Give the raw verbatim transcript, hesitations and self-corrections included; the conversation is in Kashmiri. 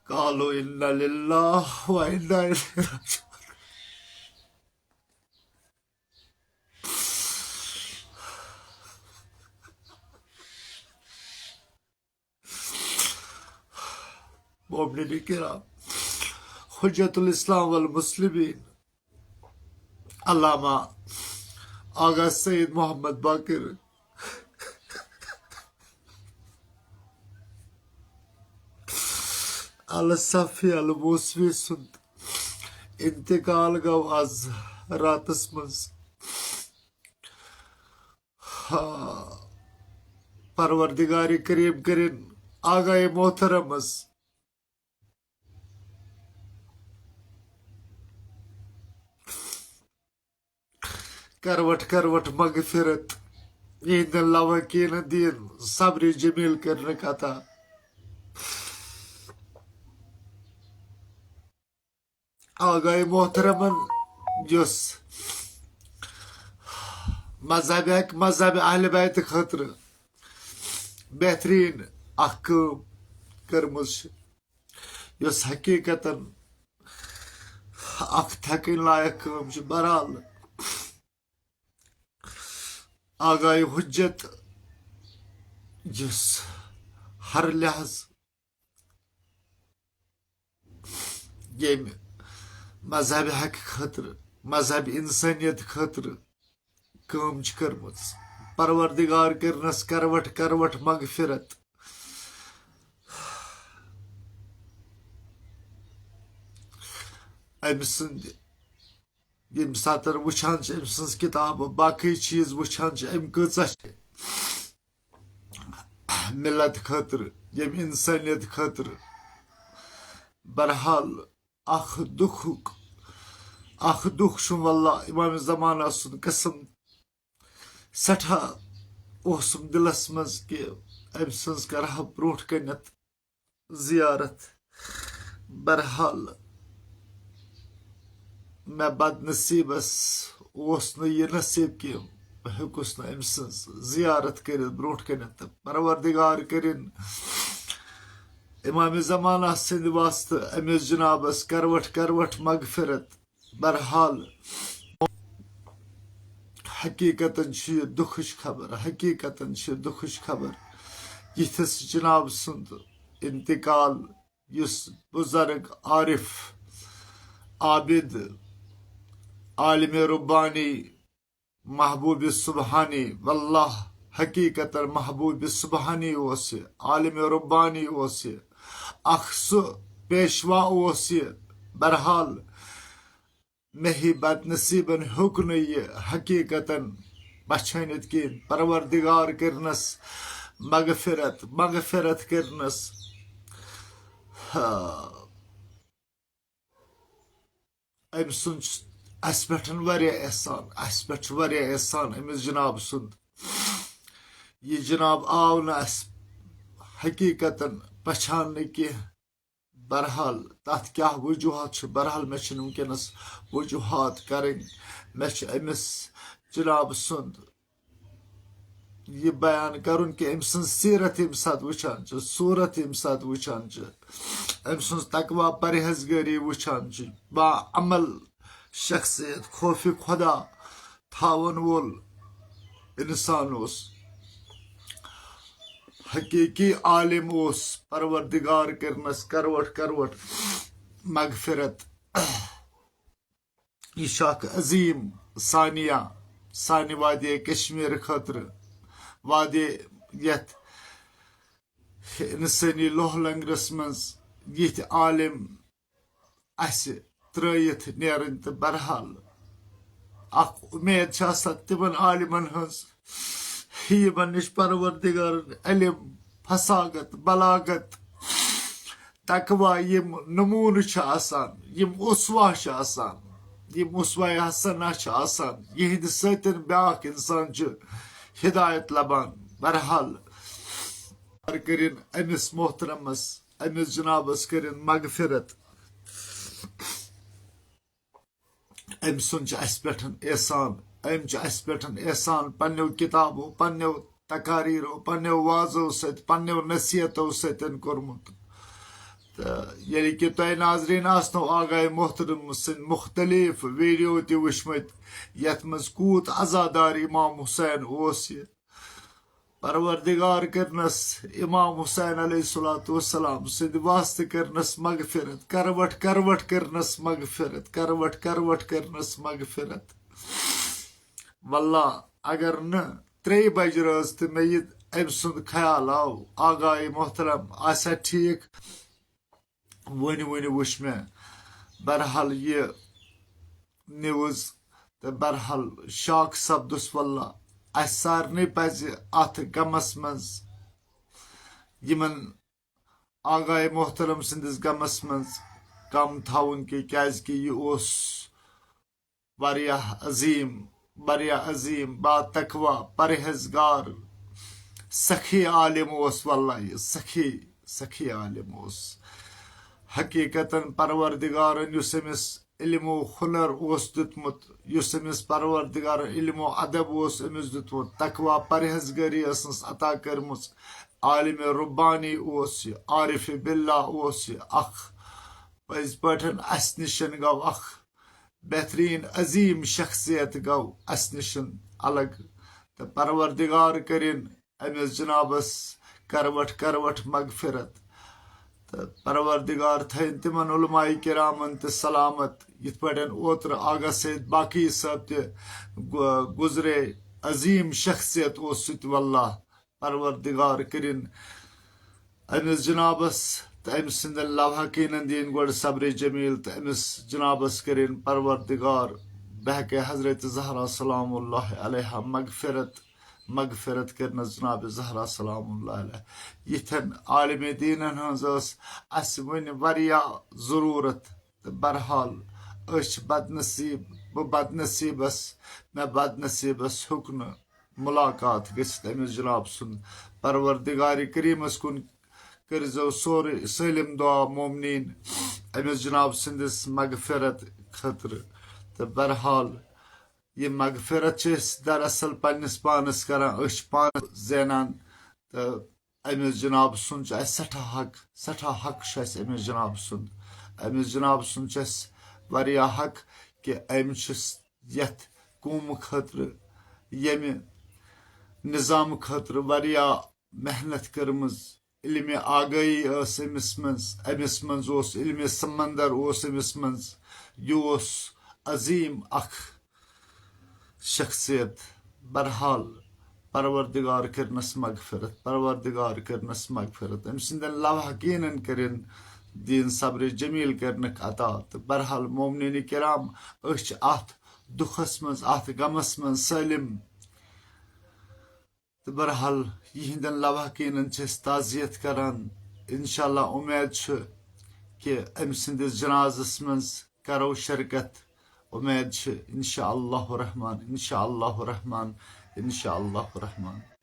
قالوا إنا لله وإنا إليه راجعون. مومنین کرام، حجت الاسلام والمسلمین، علامہ آغا سید محمد باقر الصفی الموسوی سُنٛد انتقال گوٚو آز راتس منٛز۔ ہا، پروردگار کریم کرن آغا محترمس کروٹ کروٹ مغفرت، یہندٮ۪ن لواحقینن دِیِن صبر جمیل کرنہٕ عطا۔ آغا محترمن یۄس مذہب، مذہب اہل بیت خٲطرٕ بہترین اکھ کٲم کٔرمٕژ چھِ، یۄس حقیقتاً اکھ تھکٕنۍ لایق کٲم چھِ۔ بہرحال، آغا حجت یُس ہر لحاظ ییٚمہِ مذہب حق خٲطرٕ، مذہب انسانیت خٲطرٕ کٲم چھِ کٔرمٕژ، پروردگار کٔرنس کروٹ کروٹ مغفرت۔ أمۍ سٕنٛدِ، ییٚمہِ ساتہٕ وٕچھان چھِ أمۍ سٕنٛز کِتابہٕ، باقٕے چیٖز وٕچھان چھِ، أمۍ کۭژاہ چھِ ملت خٲطرٕ، ییٚمہِ انسانیت خٲطرٕ۔ بہرحال، اکھ دُکھُک، اکھ دُکھ چھُم واللہ امام زمانہ سُنٛد قسم۔ سٮ۪ٹھاہ اوسُم دِلس منٛز کہِ أمۍ سٕنٛز کرٕ ہا برونٛٹھ کنٮ۪تھ زیارت۔ بہرحال، مےٚ بد نصیٖبس اوس نہٕ یہِ نصیٖب کہِ بہٕ ہیوٚکُس نہٕ أمۍ سٕنٛز زیارت کٔرِتھ برونٛٹھ کنٮ۪تھ۔ تہٕ پروردگار کٔرِن امام زمانہ سٕنٛدِ واسطہٕ أمِس جنابس کروٹ کروٹ مغفرت۔ بہرحال، حقیقتاً چھِ یہِ دُکھٕچ خبر، حقیقتاً چھِ یہِ دُکھٕچ خبر۔ یِتھِس جناب سُنٛد انتقال، یُس بزرگ، عارف، عابد، عالم ربانی، محبوب سبحانی، واللہ، حقیقتاً محبوب سبحانی اوس یہِ، عالم ربانی اوس یہِ، اکھ سُہ پیشوا اوس یہِ۔ بہرحال، مےٚ ہی بد نصیٖبن ہیوٚک نہٕ یہِ حقیقتاً پہچٲنِتھ کِہیٖنۍ۔ پروردگار کٔرنس مغفرت، مغفرت کٔرنس۔ ہا۔ أمۍ سُنٛد چھُ اَسہِ پٮ۪ٹھ واریاہ احسان، اَسہِ پٮ۪ٹھ چھُ واریاہ احسان أمِس جناب سُنٛد۔ یہِ جناب آو نہٕ اَسہِ حقیقتاً پہچاننہٕ کینٛہہ۔ بہرحال، تَتھ کیٛاہ وجوہات چھِ؟ بہرحال، مےٚ چھِنہٕ وٕنکیٚنَس وجوہات کَرٕنۍ۔ مےٚ چھِ أمِس جناب سُنٛد یہِ بیان کرُن کہِ أمۍ سٕنٛز سیرت ییٚمہِ ساتہٕ وٕچھان چھِ، صوٗرت ییٚمہِ ساتہٕ وٕچھان چھِ، أمۍ سٕنٛز تقویٰ پرہیزگٲری وٕچھان چھِ، با عمل شخصیت، خوفِ خدا تھاوَن وول اِنسان اوس، حقیٖقی عالم اوس، پروردگار کٔرنَس کروٹ کروٹ مغفرت۔ یہِ چھُ اکھ عظیٖم ثانیہ سانہِ وادی کشمیر خٲطرٕ، وادی یتھ انسٲنی لوہ لنگرس منٛز یِتھۍ عالم اسہِ ترٲیِتھ نیرٕنۍ۔ تہٕ بہرحال، اکھ اُمید چھِ آسان تِمن عالمن ہٕنٛز، یِمن نِش پروردگارن علم، فصاحت، بلاغت، تقویٰ، یِم نموٗنہٕ چھِ آسان، یِم اسوہ چھِ آسان، یِم اسوہ حسنہ چھِ آسان، یِہنٛدِ سۭتۍ بیٛاکھ انسان چھُ ہدایت لبان۔ بہرحال، کٔرِن أمِس محترمس، أمِس جنابس کٔرِن مغفرت۔ أمۍ سُنٛد چھُ اَسہِ پٮ۪ٹھ احسان، أمۍ چھُ اَسہِ پٮ۪ٹھ احسان پنٛنیو کِتابو، پنٛنیو تقاریٖرو، پنٛنیو وعظو سۭتۍ، پنٛنیو نصیحتو سۭتۍ کوٚرمُت۔ تہٕ ییٚلہِ کہِ تۄہہِ ناظریٖن آسنو آغاے محترم سٕنٛدۍ مُختٔلِف ویٖڈیو تہِ وٕچھمٕتۍ، یَتھ منٛز کوٗت عزادار امام حسین اوس یہِ۔ پروردگار کٔرنَس امام حسین علیہ الصلوۃ والسلام سٕنٛدِ واسطہٕ کٔرنَس مغفرت، کروٹ کروٹ کٔرنَس مغفرت، کروٹ کروٹ کٔرنَس مغفرت۔ واللہ، اگر نہٕ ترٛیٚیہِ بجہِ رٲژ تہِ مےٚ یہِ أمۍ سُنٛد خیال آو، آغاے محترم آسہِ ہا ٹھیٖک، وۄنۍ وۄنۍ وٕچھ مےٚ۔ بہرحال، یہِ نِوٕز تہٕ بہرحال شاک سپدُس۔ واللہ، اَسہِ سارنٕے پَزِ اَتھ غمَس منٛز، یِمَن آغاے محترم سٕنٛدِس غمَس منٛز غم تھاوُن، کہِ کیٛازِکہِ یہِ اوس واریاہ عظیٖم، واریاہ عظیٖم، با تقویٰ، پرہیزگار، سخی عالم اوس۔ واللہ، یہِ سخی، سخی عالم اوس۔ حقیقتاً پروردگارن یُس أمِس علم و ہُنر اوس دیُتمُت، یُس أمِس پروردگارن علم و ادب اوس أمِس دیُتمُت، تقویٰ پرہیزگٲری ٲسنَس عطا کٔرمٕژ، عالم ربانی اوس یہِ، عارف باللہ اوس یہِ، اکھ پٔزۍ پٲٹھۍ اَسہِ نِش گوٚو اکھ بہترین عظیم شخصیت گوٚو اَسہِ نِش الگ۔ تہٕ پروردگار کٔرِن أمِس جنابس کروٹ کروٹ مغفرت۔ تہٕ پروردگار تھٲیِن تِمن علماء کرامن تہِ سلامت، یِتھ پٲٹھۍ اوترٕ آغا سید باقی صٲب تہِ گُ-، گُزرے۔ عظیم شخصیت اوس سُہ تہِ، واللہ۔ پروردگار کٔرِن أمِس جنابس تہٕ أمۍ سٕنٛدٮ۪ن لواحقیٖنن دِنۍ گۄڈٕ صبرِ جمیٖل، تہٕ أمِس جنابس کٔرِن پروردگار بحق حضرت زہرا سلام اللہ علیہا مغفرت، مغفرت کٔرنَس جناب زہرا سلام اللہ علیہا۔ یِتھٮ۪ن عالم دیٖنن ہٕنٛز ٲس اَسہِ وٕنہِ واریاہ ضروٗرت، تہٕ بہرحال، أسۍ چھِ بدنصیٖب، بہٕ بدنصیٖبس، مےٚ بدنصیٖبس ہیوٚک نہٕ مُلاقات گٔژھِتھ أمِس جناب سُنٛد۔ پروردگار کریٖمس کُن کٔرۍزیو سورُے سٲلِم دُعا مومنیٖن أمِس جناب سٕنٛدِس مغفرت خٲطرٕ۔ تہٕ بہرحال، یہِ مغفرت چھِ أسۍ دراصل پننِس پانس کران، أسۍ چھِ پانس زینان۔ تہٕ أمِس جناب سُنٛد چھُ اَسہِ سٮ۪ٹھاہ حق، سٮ۪ٹھاہ حق چھُ اَسہِ أمِس جناب سُنٛد۔ أمِس جناب سُنٛد چھُ اَسہِ واریاہ حق کہِ أمۍ چھُ یَتھ قومہٕ خٲطرٕ، ییٚمہِ نظامہٕ خٲطرٕ واریاہ محنت کٔرمٕژ۔ علمِ آگٲہی ٲس أمِس منٛز، أمِس منٛز اوس علمِ سمندر اوس أمِس منٛز۔ یہِ اوس عظیٖم اکھ شخصیت۔ بہرحال، پروردگار کٔرنَس مغفرت، پروردگار کٔرنَس مغفرت۔ أمۍ سٕنٛدٮ۪ن لواحقیٖنن کٔرِن دیٖن صبرِ جمیٖل کٔرنَکھ عطا۔ تہٕ بہرحال، مومنیٖنِ کرام، أسۍ چھِ اَتھ دُکھس منٛز، اَتھ غمس منٛز سٲلِم۔ تہٕ بہرحال، یِہنٛدٮ۪ن لواحقیٖنن چھِ أسۍ تعزیت کران۔ انشاءاللہ، اُمید چھِ کہِ أمۍ سٕنٛدِس جنازس منٛز کرو شرکت۔ اُمید چھِ، انشاءاللہ الرحمن، انشاءاللہ الرحمن، انشاءاللہ الرحمن۔